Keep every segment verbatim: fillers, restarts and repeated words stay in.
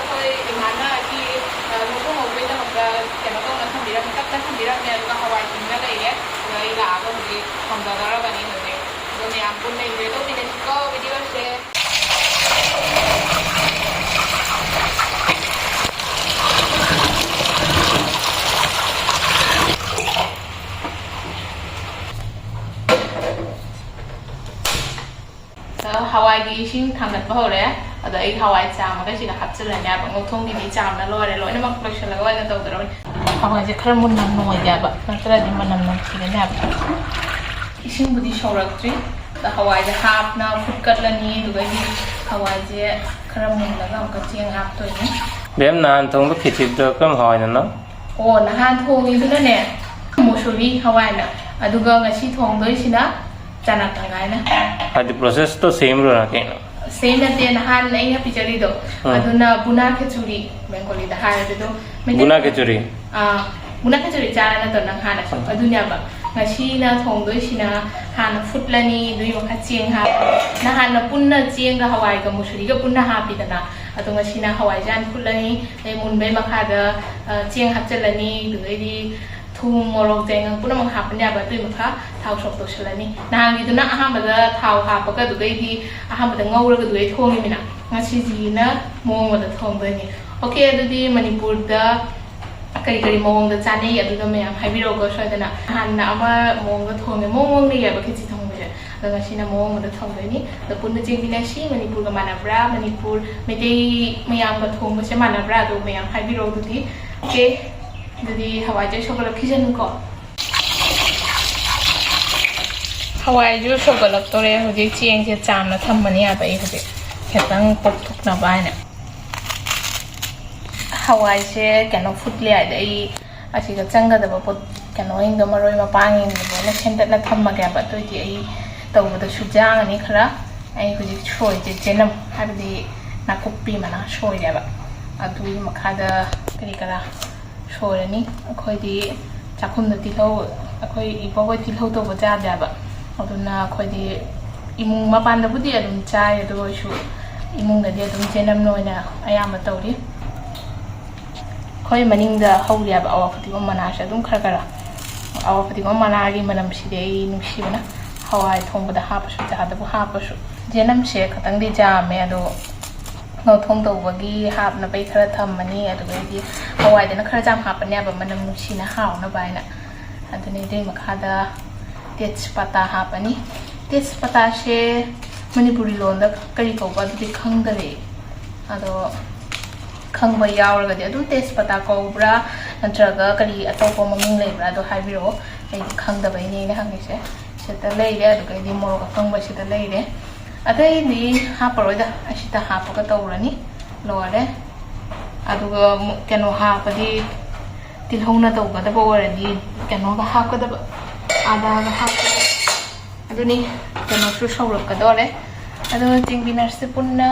ꯑꯩꯈꯣꯏ ꯏꯃꯥꯅ ꯑꯁꯤ, ꯑ, ꯂꯧꯊꯣꯛꯍꯧꯕꯒꯤꯗꯃꯛꯇ ꯀꯩꯅꯣ ꯇꯧꯅ ꯊꯝꯕꯤꯔꯝꯃꯦ, ꯀꯞꯅ ꯊꯝꯕꯤꯔꯝꯃꯦ, ꯑꯗꯨꯒ ꯍꯋꯥꯏ ꯇꯤꯡꯅ ꯂꯩꯔꯦ꯫ ꯑꯗꯣ ꯑꯩ ꯂꯥꯛꯑꯒ ꯍꯧꯖꯤꯛ ꯊꯣꯡꯗꯗꯧꯔꯕꯅꯤ ꯍꯧꯖꯤꯛ꯫ ꯑꯗꯣ ꯃꯌꯥꯝ ꯄꯨꯟꯅ enjoy ꯇꯧꯃꯤꯟꯅꯁꯤꯀꯣ videoꯁꯦ꯫ ꯑ, ꯍꯋꯥꯏꯒꯤ ꯏꯁꯤꯡ ꯊꯥꯡꯒꯠꯄ ꯍꯧꯔꯦ꯫ ꯑꯗꯣ ꯑꯩ ꯍꯋꯥꯏ ꯆꯥꯝꯃꯒ ꯁꯤꯗ ꯍꯥꯞꯆꯤꯜꯂꯅꯤ ꯍꯥꯏꯕ꯫ ꯉꯧꯊꯣꯡꯒꯤꯗꯤ ꯆꯥꯝꯅ ꯂꯣꯏꯔꯦ, ꯂꯣꯏꯅꯃꯛ ꯂꯣꯏꯁꯤꯜꯂꯒ ꯑꯣꯏꯅ ꯇꯧꯗꯧꯔꯕꯅꯤ꯫ ꯍꯋꯥꯏꯁꯦ ꯈꯔ ꯃꯨꯟꯅ ꯅꯣꯏꯒꯦ ꯍꯥꯏꯕ, ꯅꯠꯇ꯭ꯔꯗꯤ ꯃꯅꯝ ꯅꯝꯊꯤꯒꯅꯤ ꯍꯥꯏꯕ꯫ ꯏꯁꯤꯡꯕꯨꯗꯤ ꯁꯧꯔꯛꯇ꯭ꯔꯤ꯫ ꯑꯗ ꯍꯋꯥꯏꯁꯦ ꯍꯥꯞꯅ ꯐꯨꯠꯀꯠꯂꯅꯤ, ꯑꯗꯨꯒꯗꯤ ꯍꯋꯥꯏꯁꯦ ꯈꯔ ꯃꯨꯜꯂꯒ ꯑꯃꯨꯛꯀ ꯆꯦꯡ ꯍꯥꯞꯇꯣꯏꯅꯤ꯫ ꯕꯦꯝ, ꯅꯍꯥꯟ ꯊꯣꯡꯕ ꯈꯦꯆꯤꯗꯣ ꯀꯔꯝ ꯍꯥꯎꯏꯅꯣ? ꯑꯣ, ꯅꯍꯥꯟ ꯊꯣꯡꯉꯤꯗꯨꯅꯅꯦ ꯃꯨꯁꯨꯔꯤ ꯍꯋꯥꯏꯅ, ꯑꯗꯨꯒ ꯉꯁꯤ ꯊꯣꯡꯗꯣꯏꯁꯤꯅ ꯆꯅꯥ ꯇꯪꯈꯥꯏꯅ꯫ ꯍꯥꯏꯗꯤ processꯇꯣ same ꯔꯣ ꯅꯪ ꯀꯩꯅꯣ? Same ꯅꯠꯇꯦ, ꯅꯍꯥꯟ ꯑꯩꯅ ꯄꯤꯖꯔꯤꯗꯣ, ꯎꯝ꯫ ꯑꯗꯨꯅ ꯕꯨꯅꯥ ꯈꯦꯆꯨꯔꯤ, ꯕꯦꯡꯒꯣꯂꯤꯗ ꯍꯥꯏꯔꯗꯤ ꯑꯗꯨꯝ ꯃꯩꯇꯩ ꯕꯨꯅꯥ ꯈꯦꯆꯨꯔꯤ? ꯑꯥ, ꯕꯨꯅꯥ ꯈꯦꯆꯨꯔꯤ ꯆꯥꯔ ꯅꯠꯇ꯭ꯔꯣ ꯅꯪ ꯍꯥꯟꯅꯁꯨ? ꯎꯝ꯫ ꯑꯗꯨꯅꯦꯕ꯫ ꯉꯁꯤꯅ ꯊꯣꯡꯗꯣꯏꯁꯤꯅ ꯍꯥꯟꯅ ꯐꯨꯠꯂꯅꯤ, ꯑꯗꯨꯒꯤ ꯃꯈꯥ ꯆꯦꯡ ꯍꯥꯞ-, ꯅꯍꯥꯟꯅ ꯄꯨꯟꯅ ꯆꯦꯡꯒ ꯍꯋꯥꯏꯒ ꯃꯨꯁꯨꯔꯤꯒ ꯄꯨꯟꯅ ꯍꯥꯞꯄꯤꯗꯅ, ꯑꯗꯣ ꯉꯁꯤꯅ ꯍꯋꯥꯏꯁꯦ ꯍꯥꯟꯅ ꯐꯨꯠꯂꯅꯤ, ꯑꯗꯩ ꯃꯨꯟꯕꯩ ꯃꯈꯥꯗ, ꯑ, ꯆꯦꯡ ꯍꯥꯞꯆꯤꯜꯂꯅꯤ, ꯑꯗꯨꯗꯩꯗꯤ ꯊꯨꯝ, ꯃꯣꯔꯣꯛ, ꯆꯦꯡꯉꯪ ꯄꯨꯝꯅꯃꯛ ꯍꯥꯞꯄꯅꯦꯕ꯫ ꯑꯗꯨꯏ ꯃꯈꯥ ꯊꯥꯎ ꯁꯣꯛ ꯇꯧꯁꯜꯂꯅꯤ꯫ ꯅꯍꯥꯟꯒꯤꯗꯨꯅ ꯑꯍꯥꯟꯕꯗ ꯊꯥꯎ ꯍꯥꯞꯄꯒ ꯑꯗꯨꯗꯩꯗꯤ ꯑꯍꯥꯟꯕꯗ ꯉꯧꯔꯒ ꯑꯗꯨꯗꯩ ꯊꯣꯡꯉꯤꯃꯤꯅ, ꯉꯁꯤꯁꯤꯅ ꯃꯑꯣꯡ ꯑꯃꯗ ꯊꯣꯡꯗꯣꯏꯅꯤ꯫ Okay, ꯑꯗꯨꯗꯤ ꯃꯅꯤꯄꯨꯔꯗ ꯀꯔꯤ ꯀꯔꯤ ꯃꯑꯣꯡꯗ ꯆꯥꯅꯩ ꯑꯗꯨꯗꯣ ꯃꯌꯥꯝ ꯍꯥꯏꯕꯤꯔꯛꯑꯣꯀꯣ ꯁꯣꯏꯗꯅ꯫ ꯅꯍꯥꯟꯅ ꯑꯃ ꯃꯑꯣꯡꯗ ꯊꯣꯡꯉꯦ, ꯃꯑꯣꯡ ꯃꯑꯣꯡ ꯂꯩꯌꯦꯕ ꯈꯦꯆꯤ ꯊꯣꯡꯕꯁꯦ꯫ ꯑꯗꯣ ꯉꯁꯤꯅ ꯃꯑꯣꯡ ꯑꯃꯗ ꯊꯣꯡꯗꯣꯏꯅꯤ꯫ ꯑꯗꯣ ꯄꯨꯟꯅ ꯌꯦꯡꯃꯤꯟꯅꯁꯤ, ꯃꯅꯤꯄꯨꯔꯒ ꯃꯥꯟꯅꯕ꯭ꯔꯥ, ꯃꯅꯤꯄꯨꯔ ꯃꯩꯇꯩ ꯃꯌꯥꯝꯒ ꯊꯣꯡꯕꯁꯦ ꯃꯥꯟꯅꯕ꯭ꯔꯥ, ꯑꯗꯣ ꯃꯌꯥꯝ ꯍꯥꯏꯕꯤꯔꯛꯑꯣ ꯑꯗꯨꯗꯤ꯫ Okay, ꯑꯗꯨꯗꯤ ꯍꯋꯥꯏꯖꯥꯔ ꯁꯧꯒꯠꯂꯛꯈꯤꯁꯅꯨꯀꯣ꯫ ꯍꯋꯥꯏꯁꯨ ꯁꯧꯒꯠꯂꯛꯇꯣꯔꯦ꯫ ꯍꯧꯖꯤꯛ ꯆꯦꯡꯁꯦ ꯆꯥꯝꯅ ꯊꯝꯃꯅꯤ ꯍꯥꯏꯕ ꯑꯩ ꯍꯧꯖꯤꯛ ꯈꯤꯇꯪ ꯄꯣꯞꯊꯣꯛꯅꯕ ꯍꯥꯏꯅ꯫ ꯍꯋꯥꯏꯁꯦ ꯀꯩꯅꯣ ꯐꯨꯠꯂꯤ ꯍꯥꯏꯗꯤ ꯑꯩ ꯑꯁꯤꯗ ꯆꯪꯒꯗꯕ ꯄꯣꯠ ꯀꯩꯅꯣꯁꯤꯡꯗꯣ, ꯃꯔꯣꯏ ꯃꯄꯥꯡꯁꯤꯡꯗꯣ ꯂꯣꯏꯅ ꯁꯦꯝꯗꯠꯅ ꯊꯝꯃꯒꯦꯕ꯫ ꯑꯗꯨꯑꯣꯏꯗꯤ ꯑꯩ ꯇꯧꯕꯗꯁꯨ ꯌꯥꯡꯉꯅꯤ ꯈꯔ꯫ ꯑꯩ ꯍꯧꯖꯤꯛ ꯁꯣꯏꯁꯦ ꯆꯦꯅꯝ, ꯍꯥꯏꯕꯗꯤ ꯅꯥꯀꯨꯞꯄꯤ ꯃꯅꯥ ꯁꯣꯏꯔꯦꯕ꯫ ꯑꯗꯨꯒꯤ ꯃꯈꯥꯗ ꯀꯔꯤ ꯀꯔꯥ ꯁꯣꯏꯔꯅꯤ꯫ ꯑꯩꯈꯣꯏꯗꯤ ꯆꯥꯛꯈꯨꯝꯗ ꯇꯤꯜꯍꯧ, ꯑꯩꯈꯣꯏ ꯏꯕꯣꯛ ꯍꯣꯏ ꯇꯤꯜꯍꯧ ꯇꯧꯕ ꯆꯥꯗꯦꯕ꯫ ꯑꯗꯨꯅ ꯑꯩꯈꯣꯏꯗꯤ ꯏꯃꯨꯡ ꯃꯄꯥꯟꯗꯕꯨꯗꯤ ꯑꯗꯨꯝ ꯆꯥꯏ, ꯑꯗꯨ ꯑꯣꯏꯔꯁꯨ ꯏꯃꯨꯡꯗꯗꯤ ꯑꯗꯨꯝ ꯖꯦꯅꯝꯅ ꯑꯣꯏꯅ ꯑꯌꯥꯝꯕ ꯇꯧꯔꯤ꯫ ꯑꯩꯈꯣꯏ ꯃꯅꯤꯡꯗ ꯍꯧꯔꯤꯕ ꯑꯋꯥ ꯐꯗꯤꯒꯣꯝ ꯃꯅꯥꯁꯦ ꯑꯗꯨꯝ ꯈꯔ ꯈꯔ, ꯑꯋꯥ ꯐꯗꯤꯒꯣꯝ ꯃꯅꯥꯒꯤ ꯃꯅꯝꯁꯤꯗꯤ ꯑꯩ ꯅꯨꯡꯁꯤꯕꯅ꯫ ꯍꯋꯥꯏ ꯊꯣꯡꯕꯗ ꯍꯥꯞꯄꯁꯨ, ꯆꯥꯗꯕꯨ ꯍꯥꯞꯄꯁꯨ꯫ ꯖꯦꯅꯝꯁꯦ ꯈꯇꯪꯗꯤ ꯌꯥꯝꯃꯦ, ꯑꯗꯣ ꯉꯧꯊꯣꯡ ꯇꯧꯕꯒꯤ ꯍꯥꯞꯅꯕꯩ ꯈꯔ ꯊꯝꯃꯅꯤ, ꯑꯗꯨꯗꯩꯗꯤ ꯍꯋꯥꯏꯗꯅ ꯈꯔ ꯌꯥꯝ ꯍꯥꯞꯄꯅꯦꯕ, ꯃꯅꯝ ꯅꯨꯡꯁꯤꯅ ꯍꯥꯎꯅꯕ ꯍꯥꯏꯅ꯫ ꯑꯗꯨꯅꯤ, ꯑꯗꯨꯒꯤ ꯃꯈꯥꯗ ꯇꯦꯖꯄꯇꯥ ꯍꯥꯞꯄꯅꯤ꯫ ꯇꯦꯖꯄꯇꯥꯁꯦ ꯃꯅꯤꯄꯨꯔꯤ ꯂꯣꯟꯗ ꯀꯔꯤ ꯀꯧꯕ, ꯑꯗꯨꯗꯤ ꯈꯪꯗꯔꯦ꯫ ꯑꯗꯣ ꯈꯪꯕ ꯌꯥꯎꯔꯒꯗꯤ ꯑꯗꯨꯝ ꯇꯦꯖꯄꯇꯥ ꯀꯧꯕ꯭ꯔꯥ, ꯅꯠꯇ꯭ꯔꯒ ꯀꯔꯤ ꯑꯇꯣꯞꯄ ꯃꯃꯤꯡ ꯂꯩꯕ꯭ꯔꯥ, ꯑꯗꯣ ꯍꯥꯏꯕꯤꯔꯛꯑꯣ꯫ ꯑꯩꯗꯤ ꯈꯪꯗꯕꯩꯅꯦ ꯑꯩꯅ ꯍꯪꯉꯤꯁꯦ꯫ ꯁꯤꯗ ꯂꯩꯔꯦ, ꯑꯗꯨꯒꯩꯗꯤ ꯃꯣꯔꯣꯛ ꯑꯀꯪꯕ ꯁꯤꯗ ꯂꯩꯔꯦ꯫ ꯑꯇꯩꯗꯤ ꯍꯥꯞꯄꯔꯣꯏꯗ, ꯑꯁꯤꯗ ꯍꯥꯞꯄꯒ ꯇꯧꯔꯅꯤ꯫ ꯂꯣꯏꯔꯦ꯫ ꯑꯗꯨꯒ ꯑꯃꯨꯛ ꯀꯩꯅꯣ ꯍꯥꯞꯄꯗꯤ, ꯇꯤꯜꯍꯧꯅ ꯇꯧꯒꯗꯕ ꯑꯣꯏꯔꯗꯤ ꯀꯩꯅꯣꯒ ꯍꯥꯞꯀꯗꯕ, ꯑꯥꯗꯥꯒ ꯍꯥꯞꯀꯗꯕ꯫ ꯑꯗꯨꯅꯤ, ꯀꯩꯅꯣꯁꯨ ꯁꯧꯔꯛꯀꯗꯧꯔꯦ꯫ ꯑꯗꯨ ꯆꯤꯡꯕꯤꯅꯔꯁꯤ ꯄꯨꯟꯅ꯫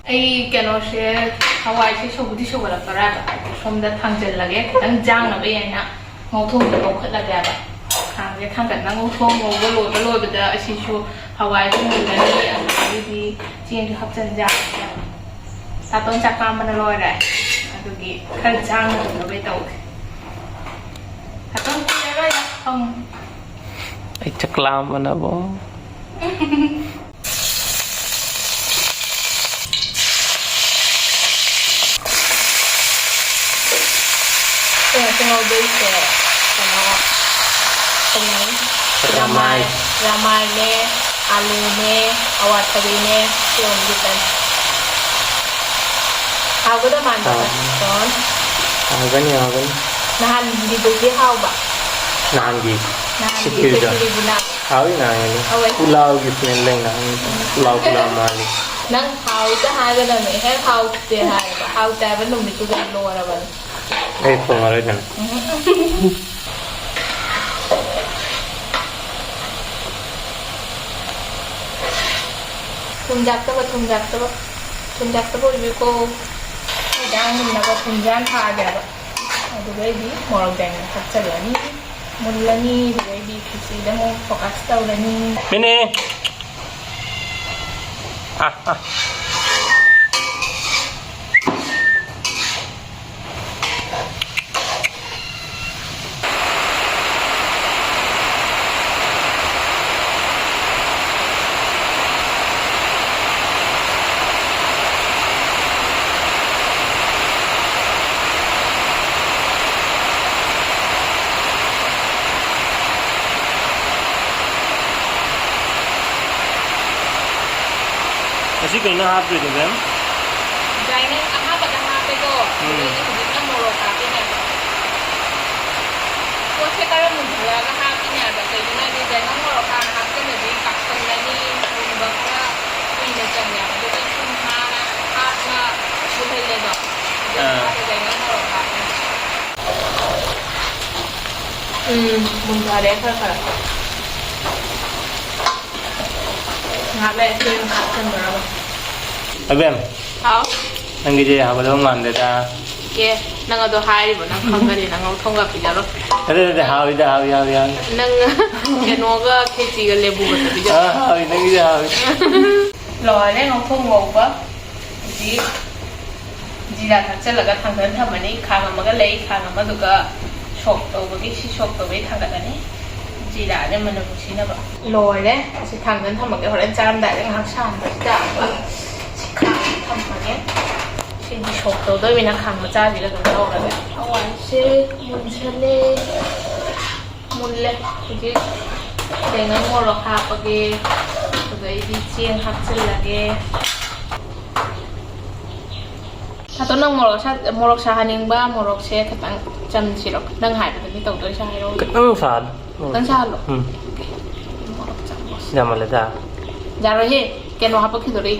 ꯑꯩ ꯀꯩꯅꯣꯁꯦ, ꯍꯋꯥꯏꯁꯦ ꯁꯧꯕꯨꯗꯤ ꯁꯧꯒꯠꯂꯛꯇꯣꯔꯦꯕ, ꯁꯣꯝꯗ ꯊꯥꯡꯖꯜꯂꯒꯦ, ꯈꯤꯇꯪ ꯌꯥꯡꯅꯕ ꯍꯥꯏꯅ ꯉꯧꯊꯣꯡꯗ ꯂꯧꯈꯠꯂꯒꯦꯕ꯫ ꯈꯥꯡꯁꯦ ꯊꯥꯡꯒꯠꯅ ꯉꯧꯊꯣꯡ ꯉꯧꯕ ꯂꯣꯏꯕ ꯂꯣꯏꯕꯗ ꯑꯁꯤꯁꯨ ꯍꯋꯥꯏꯁꯨ ꯃꯨꯜꯂꯅꯤ, ꯑꯗꯨꯗꯒꯤꯗꯤ ꯆꯦꯡꯁꯨ ꯍꯥꯞꯆꯤꯟ ꯌꯥꯔꯅꯤ꯫ ꯇꯥꯇꯣꯟ ꯆꯥꯛ ꯂꯥꯝꯕꯅ ꯂꯣꯏꯔꯦ, ꯑꯗꯨꯒꯤ ꯈꯔ ꯌꯥꯡꯅ ꯇꯧꯅꯕꯩ ꯇꯧꯒꯦ꯫ ꯇꯥꯇꯣꯟ ꯀꯨꯏꯔꯔꯣꯏꯗ, ꯐꯝꯃꯨ꯫ ꯑꯩ ꯆꯥꯛ ꯂꯥꯝꯕꯅꯕꯣ꯫ ꯑꯩꯅ ꯉꯧꯗꯣꯏꯁꯦ ꯀꯩꯅꯣ, ꯀꯔꯤ ꯍꯥꯏꯅꯤ? ꯔꯃꯥꯏ꯫ ꯔꯃꯥꯏꯅꯦ, ꯑꯂꯨꯅꯦ, ꯑꯋꯥꯊꯕꯤꯅꯦ, ꯁꯤ ꯑꯍꯨꯝꯁꯤꯇꯅꯤ꯫ ꯍꯥꯎꯒꯗꯕ ꯃꯥꯟꯕ꯭ꯔꯥ, ꯍꯥꯎꯒꯅꯤ꯫ ꯇꯥꯇꯣꯟ? ꯍꯥꯎꯒꯅꯤ, ꯍꯥꯎꯒꯅꯤ꯫ ꯅꯍꯥꯟꯒꯤꯗꯨꯗꯤ ꯍꯥꯎꯕ? ꯅꯍꯥꯟꯒꯤ ꯅꯍꯥꯟꯒꯤ ꯈꯦꯆ꯭ꯔꯤꯗꯣ? ꯈꯦꯆ꯭ꯔꯤꯗꯨꯅ? ꯍꯥꯎꯏ, ꯅꯍꯥꯟꯒꯤꯗꯣ꯫ ꯍꯥꯎꯋꯦ꯫ ꯄꯨꯂꯥꯎꯒꯤ ꯐ꯭ꯂꯦꯝ ꯂꯩꯅ, ꯄꯨꯂꯥꯎ, ꯄꯨꯂꯥꯎ ꯃꯥꯜꯂꯤ꯫ ꯅꯪ ꯍꯥꯎꯇꯦ ꯍꯥꯏꯒꯗꯕꯅꯦ, ꯍꯦꯛ ꯍꯥꯎꯇꯦ ꯍꯥꯏꯌꯦꯕ꯫ ꯍꯥꯎꯇꯦ ꯍꯥꯏꯕ ꯅꯨꯃꯤꯠꯇꯨꯗ ꯂꯣꯏꯔꯕꯅꯦ꯫ ꯑꯩ ꯊꯣꯡꯉꯔꯣꯏꯗꯅ꯫ ꯎꯝ꯫ ꯊꯨꯝ ꯌꯥꯛꯇꯕ, ꯊꯨꯝ ꯌꯥꯛꯇꯕ, ꯊꯨꯝ ꯌꯥꯛꯇꯕ ꯑꯣꯏꯕꯤꯌꯨꯀꯣ꯫ ꯍꯤꯟꯖꯥꯡ ꯃꯨꯟꯅꯕ ꯊꯨꯝꯁꯦ ꯍꯥꯟꯅ ꯊꯥꯛꯑꯒꯦꯕ꯫ ꯑꯗꯨꯗꯩꯗꯤ ꯃꯣꯔꯣꯛ ꯗꯥꯏꯅ ꯊꯥꯛꯆꯜꯂꯅꯤ꯫ ꯃꯨꯜꯂꯅꯤ꯫ ꯑꯗꯨꯗꯩꯗꯤ ꯈꯦꯆꯤꯗ ꯑꯃꯨꯛ focus ꯇꯧꯔꯅꯤ꯫ ꯃꯤꯅꯤ꯫ ꯑꯥ, ꯑꯥ꯫ ꯀꯩꯅꯣ ꯍꯥꯞꯇꯣꯏꯗꯣ, ꯃꯦꯝ? ꯖꯥꯏꯅꯪ ꯑꯍꯥꯟꯕꯗ ꯍꯥꯞꯄꯦꯀꯣ, ꯎꯝ꯫ ꯑꯗꯨꯗꯩꯗꯤ ꯍꯧꯖꯤꯛꯅ ꯃꯣꯔꯣꯛ ꯍꯥꯞꯄꯤꯅꯦꯕ꯫ ꯄꯣꯠꯁꯦ ꯈꯔ ꯃꯨꯟꯊꯔꯛꯑꯒ ꯍꯥꯞꯄꯤꯅꯦꯕ꯫ ꯀꯩꯒꯤꯅꯣ ꯍꯥꯏꯗꯤ ꯖꯥꯏꯅꯪ ꯃꯣꯔꯣꯛ ꯍꯥꯟꯅ ꯍꯥꯞꯆꯤꯜꯂꯗꯤ ꯀꯥꯞꯁꯤꯜꯂꯅꯤ, ꯃꯨꯟꯕ ꯈꯔ ꯀꯨꯏꯅ ꯆꯪꯉꯦꯕ꯫ ꯑꯗꯨꯒꯤ ꯁꯨꯝ ꯍꯥꯟꯅ ꯍꯥꯞꯅ ꯃꯨꯜꯍꯜꯂꯦꯗꯣ꯫ ꯑꯗꯨꯒ ꯑꯥ꯫ ꯍꯥꯞꯄꯦ ꯖꯥꯏꯅꯪ ꯃꯣꯔꯣꯛ ꯍꯥꯞꯄꯦ꯫ ꯎꯝ, ꯃꯨꯟꯊꯔꯦ ꯈꯔ ꯈꯔ꯫ ꯉꯥꯏꯍꯥꯛ ꯂꯩꯔ ꯆꯦꯡ ꯍꯥꯞꯆꯟꯗꯣꯔꯕ꯫ ꯑꯕꯦꯝ꯫ ꯍꯥꯎ꯫ ꯅꯪꯒꯤꯁꯦ ꯍꯥꯎꯒꯗꯕ ꯃꯥꯟꯗꯦꯗ꯫ ꯑꯦ, ꯅꯪ ꯑꯗꯣ ꯍꯥꯏꯔꯤꯕ, ꯅꯪ ꯈꯪꯒꯅꯤ, ꯅꯪ ꯉꯧꯊꯣꯡꯒ ꯄꯤꯖꯔꯣꯏ꯫ ꯅꯠꯇꯦ, ꯅꯠꯇꯦ, ꯍꯥꯎꯏꯗ, ꯍꯥꯎꯏ, ꯍꯥꯎꯏ, ꯍꯥꯎꯏ꯫ ꯅꯪ ꯀꯩꯅꯣꯒ ꯈꯦꯆꯤꯒ ꯂꯦꯕꯨꯒ ꯄꯤꯖꯔꯣꯏ꯫ ꯑꯥ, ꯍꯥꯎꯏ, ꯅꯪꯒꯤꯁꯦ ꯍꯥꯎꯏ꯫ ꯂꯣꯏꯔꯦ ꯉꯧꯊꯣꯡ ꯉꯧꯕ꯫ ꯍꯧꯖꯤꯛ ꯖꯤꯔꯥ ꯊꯥꯛꯆꯜꯂꯒ ꯊꯥꯡꯗꯔ ꯊꯝꯃꯅꯤ꯫ ꯈꯥꯡ ꯑꯃꯒ ꯂꯩ, ꯈꯥꯡ ꯑꯃꯗꯨꯒ ꯁꯣꯛ ꯇꯧꯕꯒꯤ, ꯁꯤ ꯁꯣꯛ ꯇꯧꯕꯒꯤ ꯊꯥꯡꯒꯠꯂꯅꯤ꯫ ꯖꯤꯔꯥꯁꯦ ꯃꯅꯝ ꯅꯨꯡꯁꯤꯅꯕ꯫ ꯂꯣꯏꯔꯦ꯫ ꯑꯁꯤ ꯊꯥꯡꯗꯔ ꯊꯝꯃꯒꯦ꯫ ꯍꯣꯔꯦꯟ ꯆꯥꯔꯝꯗꯥꯏꯗ ꯉꯥꯏꯍꯥꯛ ꯁꯥꯍꯟꯕꯁꯤꯗ ꯁꯤ ꯈꯥꯡ ꯊꯝꯃꯒꯦ꯫ ꯁꯤꯗꯤ ꯁꯣꯛ ꯇꯧꯗꯣꯏꯅꯤꯅ ꯈꯥꯡ ꯃꯆꯥꯁꯤꯗ ꯑꯗꯨꯝ ꯇꯧꯔꯒꯦ꯫ ꯍꯋꯥꯏꯁꯦ ꯃꯨꯟꯁꯜꯂꯦ꯫ ꯃꯨꯜꯂꯦ꯫ ꯍꯧꯖꯤꯛ ꯀꯩꯅꯣ ꯃꯣꯔꯣꯛ ꯍꯥꯞꯄꯒꯦ꯫ ꯑꯗꯩꯗꯤ ꯆꯦꯡ ꯍꯥꯞꯆꯤꯜꯂꯒꯦ꯫ ꯑꯗꯣ ꯅꯪ ꯃꯣꯔꯣꯛ ꯁꯥ-, ꯃꯣꯔꯣꯛ ꯁꯥꯍꯟꯅꯤꯡꯕ, ꯃꯣꯔꯣꯛꯁꯦ ꯈꯤꯇꯪ ꯆꯝꯁꯤꯔꯣ? ꯅꯪ ꯍꯥꯏꯕꯗꯨꯅꯤ ꯇꯧꯗꯣꯏꯁꯦ, ꯍꯥꯏꯔꯛꯑꯣ꯫ ꯈꯤꯇꯪ ꯁꯥꯍꯜꯂꯣ꯫ ꯈꯤꯇꯪ ꯁꯥꯍꯜꯂꯣ? ꯎꯝ꯫ ꯃꯣꯔꯣꯛ ꯆꯝꯕꯁꯦ꯫ ꯌꯥꯝꯃꯜꯂꯦꯗ꯫ ꯌꯥꯔꯣꯏꯍꯦ, ꯀꯩꯅꯣ ꯍꯥꯄꯛꯈꯤꯗꯣꯔꯤ꯫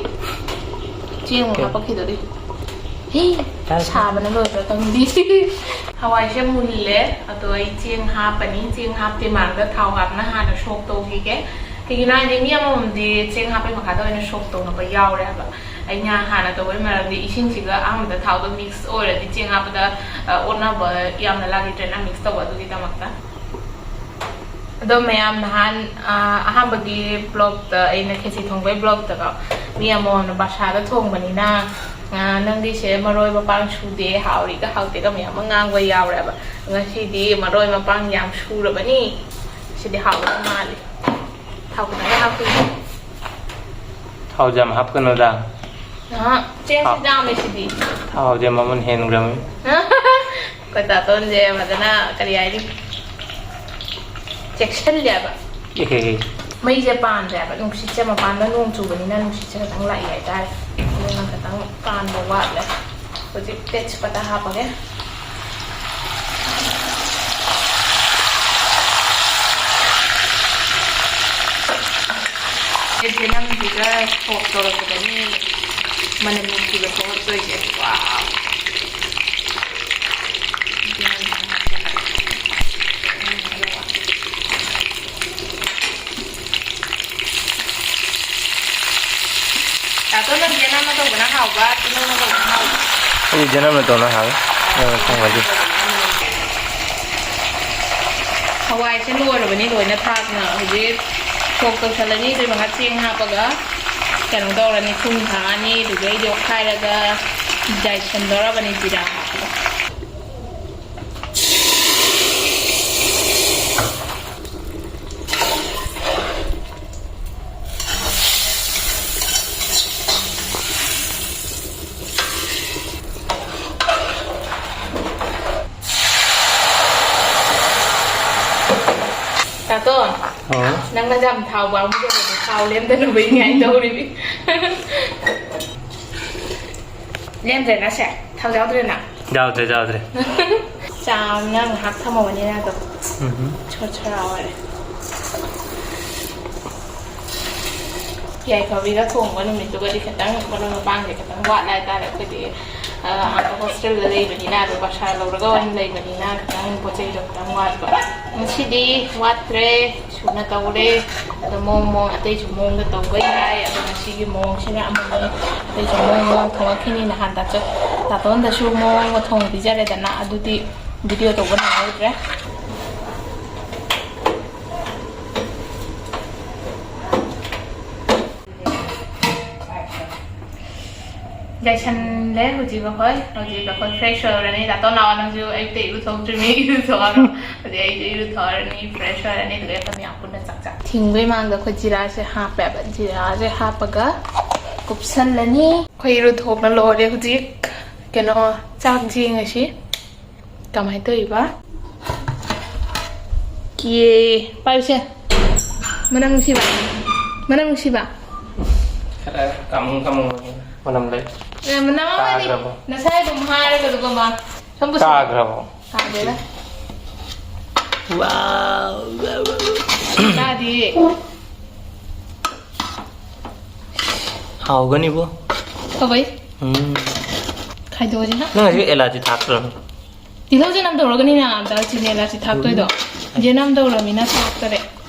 ꯆꯦꯡ ꯑꯃꯨꯛ ꯀꯩ? ꯍꯥꯄꯛꯈꯤꯗꯣꯔꯤ꯫ ꯍꯤ, ꯌꯥꯔꯦ꯫ ꯁꯥꯕꯅ ꯂꯣꯏꯕ꯭ꯔꯥ ꯈꯪꯗꯦ꯫ ꯍꯋꯥꯏꯁꯦ ꯃꯨꯜꯂꯦ, ꯑꯗꯣ ꯑꯩ ꯆꯦꯡ ꯍꯥꯞꯄꯅꯤ꯫ ꯆꯦꯡ ꯍꯥꯞꯇ꯭ꯔꯤ ꯃꯃꯥꯡꯗ ꯊꯥꯎ ꯍꯥꯞꯅ ꯍꯥꯟꯅ ꯁꯣꯛ ꯇꯧꯈꯤꯒꯦ꯫ ꯀꯩꯒꯤꯅꯣ ꯍꯥꯏꯗꯤ ꯃꯤ ꯑꯃꯃꯝꯗꯤ ꯆꯦꯡ ꯍꯥꯞꯄꯩ ꯃꯈꯥꯗ ꯑꯣꯏꯅ ꯁꯣꯛ ꯇꯧꯅꯕ ꯌꯥꯎꯔꯦ ꯍꯥꯏꯕ꯫ ꯑꯩꯅ ꯍꯥꯟꯅ ꯇꯧꯕꯩ ꯃꯔꯝꯗꯤ ꯏꯁꯤꯡꯁꯤꯒ ꯑꯍꯥꯟꯕꯗ ꯊꯥꯎꯗꯣ mix ꯑꯣꯏꯔꯗꯤ ꯆꯦꯡ ꯍꯥꯞꯄꯗ, ꯑ, ꯑꯣꯟꯅꯕ ꯌꯥꯝꯅ ꯂꯥꯛꯈꯤꯗ꯭ꯔꯦꯅ mix ꯇꯧꯕ ꯑꯗꯨꯒꯤꯗꯃꯛꯇ꯫ ꯑꯗꯣ ꯃꯌꯥꯝ ꯅꯍꯥꯟ, ꯑ, ꯑꯍꯥꯟꯕꯒꯤ vlogꯇ ꯑꯩꯅ ꯈꯦꯆꯤ ꯊꯣꯡꯕꯩ vlogꯇꯀꯣ ꯃꯤ ꯑꯃꯃꯝꯅ ꯕꯥꯁꯥꯗ ꯊꯣꯡꯕꯅꯤꯅ, ꯑ, ꯅꯪꯒꯤꯁꯦ ꯃꯔꯣꯏ ꯃꯄꯥꯡ ꯁꯨꯗꯦ, ꯍꯥꯎꯔꯤꯒ ꯍꯥꯎꯇꯦꯒ ꯃꯌꯥꯝ ꯑꯃ ꯉꯥꯡꯕ ꯌꯥꯎꯔꯦꯕ꯫ ꯉꯁꯤꯗꯤ ꯃꯔꯣꯏ ꯃꯄꯥꯡ ꯌꯥꯝ ꯁꯨꯔꯕꯅꯤ꯫ ꯁꯤꯗꯤ ꯍꯥꯎꯒꯗꯕ ꯃꯥꯜꯂꯤ꯫ ꯊꯥꯎ ꯈꯤꯇꯪꯒ ꯍꯥꯞꯄꯤꯒꯦ꯫ ꯊꯥꯎꯁꯦ ꯌꯥꯝ ꯍꯥꯞꯀꯅꯨꯗ꯫ ꯑꯍ, ꯆꯦꯡꯁꯨ ꯊꯥꯎ꯫ ꯌꯥꯝꯃꯦ ꯁꯤꯗꯤ꯫ ꯊꯥꯎꯁꯦ ꯃꯃꯜ ꯍꯦꯟꯈ꯭ꯔꯕꯅꯤ꯫ ꯑꯩꯈꯣꯏ ꯇꯥꯇꯣꯟꯁꯦ ꯐꯖꯅ ꯀꯔꯤ ꯍꯥꯏꯅꯤ? ꯆꯦꯛꯁꯤꯜꯂꯦꯕ꯫ ꯑꯦꯍꯦꯍꯦ꯫ ꯃꯩꯁꯦ ꯄꯥꯟꯗ꯭ꯔꯦꯕ, ꯅꯨꯡꯁꯤꯠꯁꯦ ꯃꯄꯥꯟꯗ ꯅꯣꯡ ꯆꯨꯕꯅꯤꯅ ꯅꯨꯡꯁꯤꯠꯁꯦ ꯈꯤꯇꯪ ꯂꯥꯛꯏ ꯍꯥꯏꯇꯥꯔꯦ꯫ ꯑꯗꯨꯅ ꯈꯤꯇꯪ ꯄꯥꯟꯕ ꯋꯥꯠꯂꯦ꯫ ꯍꯧꯖꯤꯛ ꯇꯦꯖꯄꯇꯥ ꯍꯥꯞꯄꯒꯦ꯫ ꯆꯦꯅꯝꯁꯤꯒ ꯁꯣꯛ ꯇꯧꯔꯛꯄꯗꯅꯤ ꯃꯅꯝ ꯅꯨꯡꯁꯤꯕ ꯊꯣꯛꯂꯛꯇꯣꯏꯁꯦ꯫ ꯋꯥꯎ! ꯇꯥꯇꯣ, ꯅꯪ ꯆꯦꯅꯝꯅ ꯇꯧꯕꯅ ꯍꯥꯎꯕ꯭ꯔꯥ, ꯇꯤꯅꯧꯅ ꯇꯧꯕꯅ ꯍꯥꯎꯕ꯭ꯔꯥ? ꯑꯩꯗꯤ ꯆꯦꯅꯝꯅ ꯇꯧꯅ ꯍꯥꯎꯋꯦ꯫ ꯑ, ꯊꯣꯡꯕꯗꯤ꯫ ꯍꯋꯥꯏꯁꯦ ꯂꯣꯏꯔꯕꯅꯤ ꯂꯣꯏꯅ ꯊꯥꯛꯅ꯫ ꯍꯧꯖꯤꯛ ꯁꯣꯛ ꯇꯧꯁꯜꯂꯅꯤ꯫ ꯑꯗꯨꯏ ꯃꯈꯥ ꯆꯦꯡ ꯍꯥꯞꯄꯒ ꯀꯩꯅꯣ ꯇꯧꯔꯅꯤ꯫ ꯊꯨꯝ ꯊꯥꯛꯑꯅꯤ꯫ ꯑꯗꯨꯗꯩꯗꯤ ꯑꯣꯠꯈꯥꯏꯔꯒ ꯖꯥꯏꯁꯟꯗꯧꯔꯕꯅꯤ ꯖꯤꯔꯥ ꯍꯥꯞꯄꯒ꯫ ꯇꯥꯇꯣꯟ, ꯑꯣ꯫ ꯅꯪꯅ ꯌꯥꯝ ꯊꯥꯎ ꯄꯥꯝꯕꯗꯣ ꯊꯥꯎ ꯂꯦꯝꯗꯅꯕ ꯏꯉꯥꯏ ꯇꯧꯔꯤꯕꯤ꯫ ꯂꯦꯝꯗ꯭ꯔꯦꯅ ꯁꯦ? ꯊꯥꯎ ꯌꯥꯎꯗ꯭ꯔꯦꯅ? ꯌꯥꯎꯗ꯭ꯔꯦ, ꯌꯥꯎꯗ꯭ꯔꯦ꯫ ꯆꯥꯝꯅ ꯉꯥꯏꯍꯥꯛ ꯊꯝꯃꯕꯅꯤꯅ ꯑꯗꯨꯝ ꯎꯝ꯫ ꯁꯣꯠ ꯁꯣꯠ ꯑꯣꯏꯔꯦ꯫ ꯌꯥꯏꯐꯕꯤꯒ ꯊꯣꯡꯕ ꯅꯨꯃꯤꯠꯇꯨꯒꯗꯤ ꯈꯤꯇꯪ ꯃꯔꯣꯏ ꯃꯄꯥꯡꯁꯦ ꯈꯤꯇꯪ ꯋꯥꯠꯂꯦ ꯍꯥꯏꯇꯥꯔꯦ꯫ ꯑꯩꯈꯣꯏꯗꯤ, ꯑ, ꯑꯥꯗ ꯍꯣꯁꯇꯦꯜꯗ ꯂꯩꯕꯅꯤꯅ, ꯑꯗꯨ ꯕꯁꯥ ꯂꯧꯔꯒ ꯑꯣꯏꯅ ꯂꯩꯕꯅꯤꯅ ꯈꯤꯇꯪ ꯄꯣꯠ ꯆꯩꯗꯣ ꯈꯤꯇꯪ ꯋꯥꯠꯄ꯫ ꯉꯁꯤꯗꯤ ꯋꯥꯠꯇ꯭ꯔꯦ, ꯁꯨꯅ ꯇꯧꯔꯦ꯫ ꯑꯗꯣ ꯃꯑꯣꯡ ꯃꯑꯣꯡ ꯑꯇꯩꯁꯨ ꯃꯑꯣꯡꯗ ꯇꯧꯕ ꯌꯥꯏ꯫ ꯑꯗꯣ ꯉꯁꯤꯒꯤ ꯃꯑꯣꯡꯁꯤꯅ ꯑꯃꯅꯤ꯫ ꯑꯇꯩꯁꯨ ꯃꯑꯣꯡ ꯃꯑꯣꯡ ꯊꯣꯡꯉꯛꯈꯤꯅꯤ꯫ ꯅꯍꯥꯟ ꯇꯥꯆ-, ꯇꯥꯇꯣꯟꯗꯁꯨ ꯃꯑꯣꯡ ꯃꯊꯣꯡ ꯄꯤꯖꯔꯦꯗꯅ, ꯑꯗꯨꯗꯤ ꯚꯤꯗꯤꯑꯣ ꯇꯧꯕ ꯅꯪꯍꯧꯗ꯭ꯔꯦ꯫ ꯌꯥꯏꯁꯟꯂꯦ ꯍꯧꯖꯤꯛ ꯑꯩꯈꯣꯏ꯫ ꯍꯧꯖꯤꯛ ꯑꯩꯈꯣꯏ fresh ꯑꯣꯏꯔꯅꯤ꯫ ꯗꯥꯇꯣꯟ ꯂꯥꯛꯑꯣ, ꯅꯪꯁꯨ ꯑꯌꯨꯛꯇ ꯏꯔꯨꯊꯣꯛꯇ꯭ꯔꯤꯕꯅꯤ, ꯏꯔꯨꯊꯣꯛꯑꯣ꯫ ꯍꯧꯖꯤꯛ ꯑꯩꯁꯨ ꯏꯔꯨꯊꯣꯛꯑꯔꯅꯤ, fresh ꯑꯣꯏꯔꯅꯤ, ꯑꯗꯨꯒ ꯑꯩꯈꯣꯏ ꯃꯌꯥꯝ ꯄꯨꯟꯅ ꯆꯥꯛ ꯆꯥ-, ꯊꯤꯡꯕꯩ ꯃꯥꯡꯗ ꯑꯩꯈꯣꯏ ꯖꯤꯔꯥꯁꯦ ꯍꯥꯞꯄꯦꯕ꯫ ꯖꯤꯔꯥꯁꯦ ꯍꯥꯞꯄꯒ ꯀꯨꯞꯁꯜꯂꯅꯤ꯫ ꯑꯩꯈꯣꯏ ꯏꯔꯨꯊꯣꯛꯅ ꯂꯣꯏꯔꯦ ꯍꯧꯖꯤꯛ꯫ ꯀꯩꯅꯣ, ꯆꯥꯛꯁꯤ ꯉꯁꯤ ꯀꯃꯥꯏꯅ ꯇꯧꯔꯤꯕ? ꯀꯤꯌꯦ꯫ ꯄꯥꯏꯌꯨꯁꯦ꯫ ꯃꯅꯝ ꯅꯨꯡꯁꯤꯕ꯫ ꯃꯅꯝ ꯅꯨꯡꯁꯤꯕ꯫ ꯈꯔ ꯀꯃꯨ ꯀꯃꯨ ꯃꯅꯝ ꯂꯩ꯫ ꯑꯦ, ꯃꯅꯝ ꯑꯃꯗꯤ ꯇꯥꯈ꯭ꯔꯕꯣ? ꯉꯁꯥꯏ ꯑꯗꯨꯝ ꯍꯥꯏꯔꯒ ꯑꯗꯨꯒ ꯃꯥ ꯁꯣꯝꯕꯨ ꯁꯣꯝ-, ꯇꯥꯈ꯭ꯔꯕꯣ? ꯇꯥꯗꯦꯗ꯫ ꯋꯥꯎ꯫ ꯇꯥꯗꯤꯌꯦ꯫ ꯍꯥꯎꯒꯅꯤꯕꯣ꯫ ꯀꯧꯕꯩ? ꯎꯝ꯫ ꯈꯥꯏꯗꯣꯛꯑꯁꯤꯅ꯫ ꯅꯪ ꯉꯁꯤ ꯑꯦꯂꯥꯆꯤ ꯊꯥꯛꯇ꯭ꯔꯣ? ꯇꯤꯜꯍꯧ ꯆꯅꯝ ꯇꯧꯔꯒꯅꯤꯅ ꯗꯥꯜꯆꯤꯅꯤ ꯏꯂꯥꯏꯆꯤ ꯊꯥꯛꯇꯣꯏꯗꯣ꯫ ꯎꯝ꯫ ꯆꯅꯝ ꯇꯧꯔꯃꯤꯅ ꯊꯥꯛꯇꯔꯦ꯫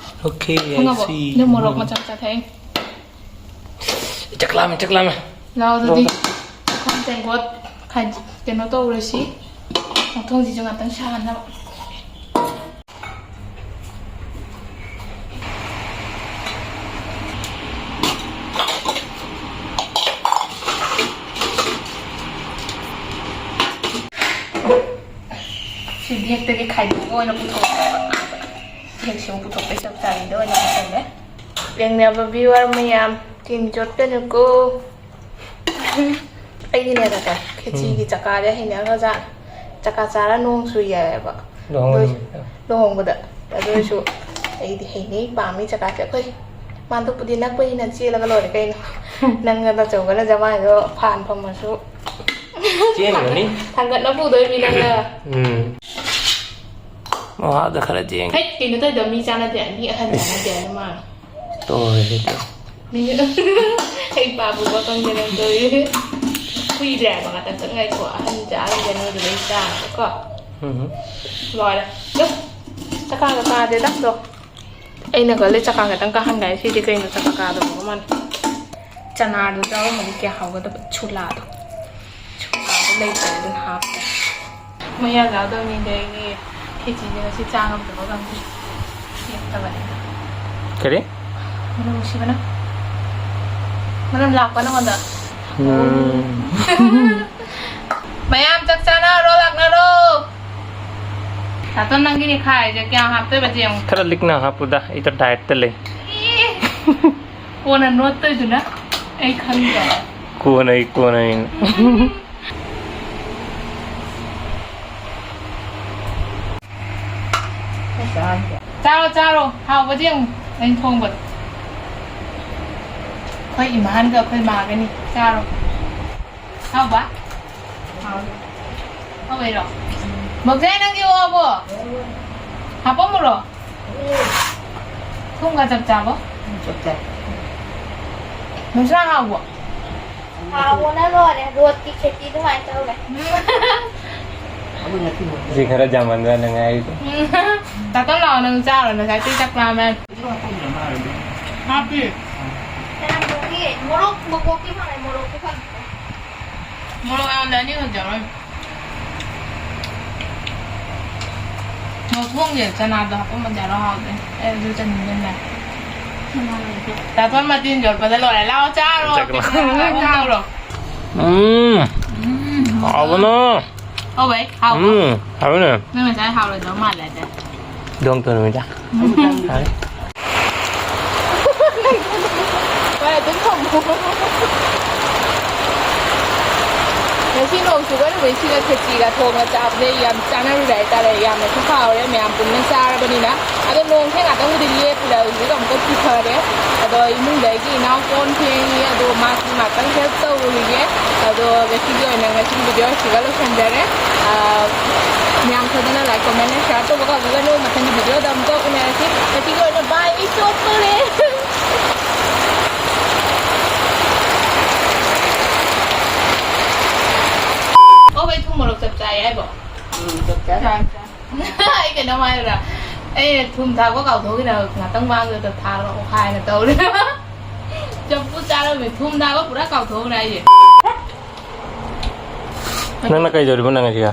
Okay, I ꯈꯪꯉꯕꯣ? see. ꯑꯗꯨ ꯃꯣꯔꯣꯛ ꯎꯝ꯫ ꯃꯆꯥ ꯃꯆꯥ ꯊꯥꯛꯏ꯫ ꯆꯥꯛ ꯂꯥꯝꯃꯦ, ꯆꯥꯛ ꯂꯥꯝꯃꯦ꯫ ꯂꯥꯎ ꯑꯗꯨꯗꯤ꯫ ꯂꯥꯎ꯫ ꯄꯨꯈꯝ ꯇꯦꯡꯀꯣꯠ ꯈꯥꯏ-, ꯀꯩꯅꯣ ꯇꯧꯔꯁꯤ꯫ ꯃꯊꯪꯁꯤꯁꯨ ꯉꯥꯛꯇꯪ ꯁꯥꯍꯟꯅꯕ꯫ ꯁꯤ ꯕꯦꯛꯇꯒꯤ ꯈꯥꯏꯗꯣꯛꯑꯒ ꯑꯣꯏꯅ ꯄꯨꯊꯣꯛꯑꯦꯕ꯫ ꯕꯦꯛꯁꯤꯃꯨꯛ ꯄꯨꯊꯣꯛꯄꯩ ꯆꯞ ꯆꯥꯕꯤꯗ ꯑꯣꯏꯅ ꯄꯨꯊꯣꯛꯑꯦ꯫ ꯌꯦꯡꯅꯕ viewer ꯃꯌꯥꯝ, ꯇꯤꯟ ꯆꯣꯠꯀꯅꯨꯀꯣ꯫ ꯑꯩꯗꯤꯅꯦ ꯇꯥꯇꯣ, ꯈꯦꯆꯤꯒꯤ ꯎꯝ꯫ ꯆꯀꯥꯁꯦ ꯍꯩꯅꯈ꯭ꯔꯖꯥꯠꯅꯤ꯫ ꯆꯀꯥ ꯆꯥꯔ ꯅꯣꯡ ꯆꯨꯏ ꯍꯥꯏꯌꯦꯕ꯫ ꯂꯨꯍꯣꯡꯕ ꯑꯗꯨ ꯅꯨꯃꯤꯠꯇ꯫ ꯂꯨꯍꯣꯡꯕꯗ꯫ ꯑꯗꯨ ꯑꯣꯏꯔꯁꯨ ꯑꯩꯗꯤ ꯍꯩꯅꯩ, ꯄꯥꯝꯃꯤ ꯆꯀꯥꯁꯦ꯫ ꯑꯩꯈꯣꯏ ꯃꯥꯟꯗꯨꯞꯄꯨꯗꯤ ꯅꯛꯄꯅꯤꯅ ꯆꯦꯜꯂꯒ ꯂꯣꯏꯔꯦ ꯀꯩꯅꯣ꯫ ꯅꯪꯒ ꯅꯆꯧꯒꯅ ꯖꯃꯥꯏꯗꯣ ꯐꯥꯟ ꯐꯝꯃꯁꯨ ꯆꯦꯟꯈ꯭ꯔꯅꯤ꯫ ꯊꯥꯡꯒꯠꯅ ꯄꯨꯗꯣꯏ ꯃꯤ ꯅꯪꯅ꯫ ꯎꯝ꯫ ꯃꯋꯥꯗ ꯈꯔ ꯆꯦꯟꯒꯦ꯫ ꯍꯩꯠ, ꯀꯩꯅꯣ ꯇꯧꯔꯤꯗꯣ? ꯃꯤ ꯆꯥꯟꯅꯗꯦ, ꯃꯤ ꯑꯍꯟ ꯏꯁ꯫ ꯆꯥꯟꯅꯗꯦ ꯍꯥꯏꯅ ꯃꯥ꯫ ꯇꯣꯏꯔꯦ ꯇꯣ꯫ ꯃꯤ-, ꯑꯩ ꯄꯥꯕꯨꯕ ꯈꯪꯗꯦ ꯅꯪ ꯇꯧꯔꯤ꯫ ꯀꯨꯏꯗ꯭ꯔꯦ ꯍꯥꯏꯕ, ꯉꯥꯛꯇꯪ ꯈꯛ ꯉꯥꯏꯈꯣ꯫ ꯑꯍꯟ ꯆꯥꯔꯝꯒꯦ ꯅꯣꯏꯗꯨꯗꯩ ꯆꯥꯔꯒꯀꯣ꯫ ꯎꯝ꯫ ꯂꯣꯏꯔꯦ꯫ ꯑꯗꯨ ꯆꯀꯥꯒ ꯀꯥꯗꯦꯗ ꯑꯗꯣ꯫ ꯑꯩꯅ ꯈꯜꯂꯦ ꯆꯀꯥ ꯈꯛꯇꯪ ꯀꯥꯍꯟꯒꯥꯏ꯫ ꯁꯤꯗꯤ ꯀꯩꯅꯣ ꯆꯀꯥ ꯀꯥꯗꯕꯒ ꯃꯥꯟꯅꯩ꯫ ꯆꯅꯥꯗꯨ ꯌꯥꯎꯔꯝꯃꯗꯤ ꯀꯌꯥ ꯍꯥꯎꯒꯗꯕ꯫ ꯁꯨꯂꯥꯗꯣ꯫ ꯁꯨꯂꯥꯗꯣ ꯂꯩꯇ꯭ꯔꯦ ꯑꯗꯨꯅ ꯍꯥꯞꯇ꯭ꯔꯦ꯫ ꯃꯌꯥ ꯆꯥꯗꯕ ꯃꯤꯗꯤ ꯑꯩꯒꯤ ꯈꯦꯆꯤꯁꯦ ꯉꯁꯤ ꯆꯥ ꯉꯝꯗꯕ ꯈꯪꯗꯦ꯫ ꯂꯦꯞꯇꯕꯅꯤꯅ꯫ ꯀꯔꯤ? ꯃꯅꯝ ꯅꯨꯡꯁꯤꯕꯅ꯫ ꯃꯅꯝ ꯂꯥꯛꯄ ꯅꯉꯣꯟꯗ? ꯎꯝ꯫ ꯃꯌꯥꯝ ꯆꯥꯛ ꯆꯥꯅꯔꯣ, ꯂꯥꯛꯅꯔꯣ꯫ ꯇꯥꯇꯣꯟ, ꯅꯪꯒꯤꯅꯦ ꯈꯥꯏꯁꯦ ꯀꯌꯥꯝ ꯍꯥꯞꯇꯣꯏꯕ ꯌꯦꯡꯉꯨ꯫ ꯈꯔ ꯂꯤꯛꯅ ꯍꯥꯞꯄꯨꯗ, ꯑꯩꯗꯣ dietꯇ ꯂꯩ꯫ ꯑꯦ꯫ ꯀꯣꯟꯅ ꯅꯣꯠꯇꯣꯏꯗꯨꯅ ꯑꯩ ꯈꯪꯗ꯭ꯔꯣ? ꯀꯣꯟꯅꯩ, ꯀꯣꯟꯅꯩꯅ꯫ ꯆꯥꯔꯣ, ꯆꯥꯔꯣ, ꯍꯥꯎꯕꯗꯤ ꯌꯦꯡꯉꯨ꯫ ꯑꯩꯅ ꯊꯣꯡꯕꯗꯣ꯫ ꯑꯩꯈꯣꯏ ꯏꯃꯥꯟꯒ ꯑꯩꯈꯣꯏ ꯃꯥꯒꯅꯤ꯫ ꯆꯥꯔꯣ꯫ ꯍꯥꯎꯕ? ꯍꯥꯎꯕꯩꯔꯣ? ꯃꯣꯛꯁꯥꯏ, ꯅꯪꯒꯤ ꯑꯣꯛꯑꯕꯣ? ꯍꯥꯄꯝꯃꯨꯔꯣ? ꯊꯨꯝꯒ ꯆꯞ ꯆꯥꯕꯣ? ꯆꯞ ꯆꯥꯏ꯫ ꯃꯣꯛꯁꯥꯏ, ꯍꯥꯎꯕꯣ? ꯍꯥꯎꯕꯅ ꯂꯣꯏꯔꯦ꯫ ꯔꯣꯠꯀꯤ ꯈꯦꯆꯤ ꯑꯗꯨꯃꯥꯏꯅ ꯇꯧꯔꯦ꯫ ꯁꯤ ꯈꯔ ꯌꯥꯝꯃꯟꯗ꯭ꯔꯥ ꯅꯪ ꯍꯥꯏꯔꯤꯗꯣ? ꯇꯥꯇꯣꯟ, ꯂꯥꯛꯑꯣ, ꯅꯪ ꯆꯥꯔꯣ, ꯉꯁꯥꯏꯗꯩ ꯆꯥꯛ ꯂꯥꯝꯃꯦ꯫ ꯍꯥꯞꯄꯤ꯫ ꯀꯅꯥ ꯃꯣꯔꯣꯛꯀꯤ? ꯃꯣꯔꯣꯛ ꯃꯀꯣꯛꯇꯤ ꯐꯪꯉꯦ, ꯃꯣꯔꯣꯛꯇꯤ ꯐꯪꯗꯦ꯫ ꯃꯣꯔꯣꯛ ꯑꯩꯉꯣꯟꯗ ꯑꯅꯤ ꯈꯛ ꯌꯥꯎꯔꯝꯃꯤ꯫ ꯃꯣꯔꯣꯛ ꯊꯣꯡꯁꯦ ꯆꯅꯥꯗꯣ ꯍꯥꯞꯄꯝꯃꯗꯤ ꯌꯥꯔꯣ ꯍꯥꯎꯗꯣꯏꯅꯤ꯫ ꯑꯩ ꯑꯗꯨ ꯆꯥꯅꯤꯡꯗꯦꯅꯦ꯫ ꯇꯥꯇꯣꯟ ꯃꯇꯤꯟ ꯌꯣꯠꯄꯗ ꯂꯣꯏꯔꯦ꯫ ꯂꯥꯛꯑꯣ ꯆꯥꯔꯣ꯫ ꯆꯥꯛ ꯂꯥꯝ-, ꯄꯤꯛꯅꯤꯛ ꯂꯥꯛꯑꯣ ꯇꯧꯔꯣ꯫ ꯎꯝ꯫ ꯎꯝ꯫ ꯍꯥꯎꯕꯅ꯫ ꯑꯧ ꯚꯥꯏ, ꯍꯥꯎꯕ꯭ꯔꯣ? ꯎꯝ, ꯍꯥꯎꯕꯅꯦ꯫ ꯅꯪ ꯉꯁꯥꯏ ꯍꯥꯎꯔꯣꯏꯗꯕ ꯃꯥꯜꯂꯦ ꯍꯥꯏꯗꯥꯏ? ꯗꯣꯡ ꯇꯣꯟ ꯃꯤꯗ꯫ ꯎꯝ꯫ ꯍꯥꯎꯋꯦ꯫ ꯍꯣꯏ, ꯑꯗꯨꯝ ꯊꯝꯃꯣ꯫ ꯉꯁꯤ ꯅꯣꯡ ꯆꯨꯕ ꯅꯨꯃꯤꯠꯁꯤꯗ ꯈꯦꯆꯤꯒ ꯊꯣꯡꯉ ꯆꯥꯕꯁꯦ ꯌꯥꯝ ꯆꯥꯅꯔꯨꯔꯦ ꯍꯥꯏꯇꯥꯔꯦ꯫ ꯌꯥꯝꯅꯁꯨ ꯍꯥꯎꯔꯦ, ꯃꯌꯥꯝ ꯄꯨꯟꯅ ꯆꯥꯔꯕꯅꯤꯅ꯫ ꯑꯗꯣ ꯅꯣꯡꯁꯦ ꯉꯥꯛꯇꯪꯕꯨꯗꯤ ꯂꯦꯞꯄꯨꯔꯦ, ꯍꯧꯖꯤꯛ ꯑꯃꯨꯛꯀ ꯆꯨꯊꯔꯦ꯫ ꯑꯗꯣ ꯏꯃꯨꯡꯗꯒꯤ ꯏꯅꯥꯎ ꯀꯣꯟ ꯐꯦꯡꯉꯤ, ꯑꯗꯣ ꯃꯥꯁꯨ ꯉꯥꯛꯇꯪ help ꯇꯧꯔꯨꯈꯤꯒꯦ꯫ ꯑꯗꯣ ꯉꯁꯤꯒꯤ ꯑꯣꯏꯅ ꯉꯁꯤꯒꯤ video ꯁꯤꯒ ꯂꯣꯏꯁꯤꯟꯖꯔꯦ꯫ ꯑꯥ, ꯃꯌꯥꯝ ꯁꯣꯏꯗꯅ like, comment, and share ꯇꯧꯕ ꯀꯥꯎꯕꯤꯒꯅꯨ꯫ ꯃꯊꯪꯒꯤ video ꯗ ꯑꯃꯨꯛꯀ ꯎꯅꯔꯁꯤ꯫ ꯉꯁꯤꯒꯤ ꯑꯣꯏꯅ bye, ꯑꯩ ꯆꯣꯞꯇꯣꯔꯦ꯫ ꯑꯣ ꯚꯥꯏ, ꯊꯨꯝ ꯃꯣꯔꯣꯛ ꯆꯞ ꯆꯥꯏ ꯍꯥꯏꯕꯣ? ꯎꯝ, ꯆꯞ ꯆꯥꯏ꯫ ꯆꯥꯏ, ꯆꯥꯏ꯫ ꯑꯩ ꯀꯩꯅꯣꯝ ꯍꯥꯏꯔꯨꯔꯥ? ꯑꯩꯅ ꯊꯨꯝ ꯊꯥꯛꯄ ꯀꯥꯎꯊꯣꯛꯈꯤꯅ ꯉꯥꯛꯇꯪ ꯃꯥꯡꯗꯨꯗ ꯊꯥꯔꯛꯑꯣ ꯍꯥꯏꯅ ꯇꯧꯔꯦ꯫ ꯆꯝꯐꯨꯠ ꯆꯥꯔꯝꯃꯤ, ꯊꯨꯝ ꯊꯥꯛꯄ ꯄꯨꯔꯥ ꯀꯥꯎꯊꯣꯛꯈ꯭ꯔꯦ ꯑꯩꯁꯦ꯫ ꯅꯪꯅ ꯀꯩꯗꯧꯔꯤꯕ ꯅꯪ ꯑꯁꯤꯒ?